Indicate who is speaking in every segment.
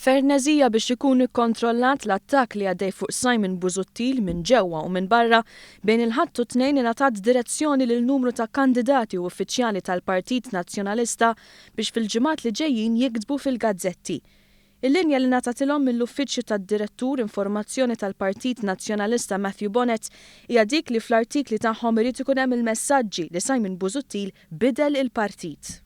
Speaker 1: Ferneżija biex ikun ikkontrollat l-attakk li għaddej fuq Simon Busuttil minn ġewwa u minn barra, bejn il-Ħadd u t-Tnejn ingħatat direzzjoni lil numru ta' kandidati u uffiċjali tal-Partit Nazzjonalista biex fil-ġimgħat li ġejjin jiktbu fil-gazzetti. Il-linja li ngħatatilhom mill-Uffiċċju tad-Direttur Informazzjoni tal-Partit Nazzjonalista Matthew Bonett hija dik li fl-artikli tagħhom irid ikun hemm il-messaġġi li Simon Busuttil bidel il-partit.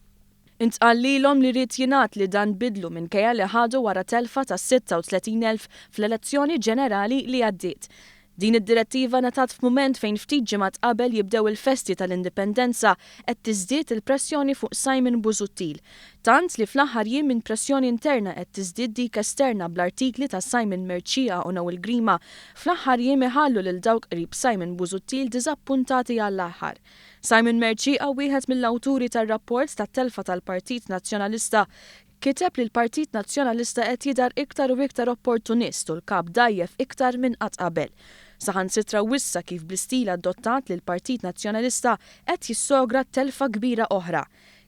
Speaker 1: Intqal lilhom li ried jingħad li dan bidlu minkejja li ħadu wara telfa ta' 36,000 fl-elezzjoni ġenerali li għaddiet. Din id-direttiva ngħatat f'mument fejn ftit ġimgħat qabel jibdew il-festi tal-Indipendenza qed tiżdied il-pressjoni fuq Simon Busuttil. Tant li fl-aħħar jiem minn pressjoni interna qed tiżdied dik esterna bl-artikli ta' Simon Mercieca u Noel Grima fl-aħħar jiem iħallu lil dawk qrib Simon Busuttil diżappuntati għall-aħħar. Simon Mercieca, wieħed mill-awturi tar-rapport tat-telfa tal-Partit Nazzjonalista, kiteb li l-Partit Nazzjonalista qed jidher iktar u iktar opportunist u l-Kap dgħajjef iktar minn qatt qabel. Saħansitra wissa kif bl-istil adottat li l-Partit Nazzjonalista qed jissogra telfa kbira oħra.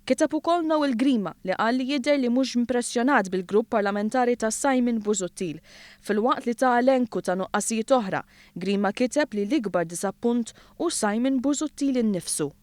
Speaker 1: Kiteb ukoll Noel Grima li qal li jidher li mhux mpressjonat bil-grupp parlamentari ta' Simon Busuttil. Filwaqt li ta elenku ta' nuqqasijiet oħra, Grima kiteb li l-ikbar diżappunt hu Simon Busuttil innifsu.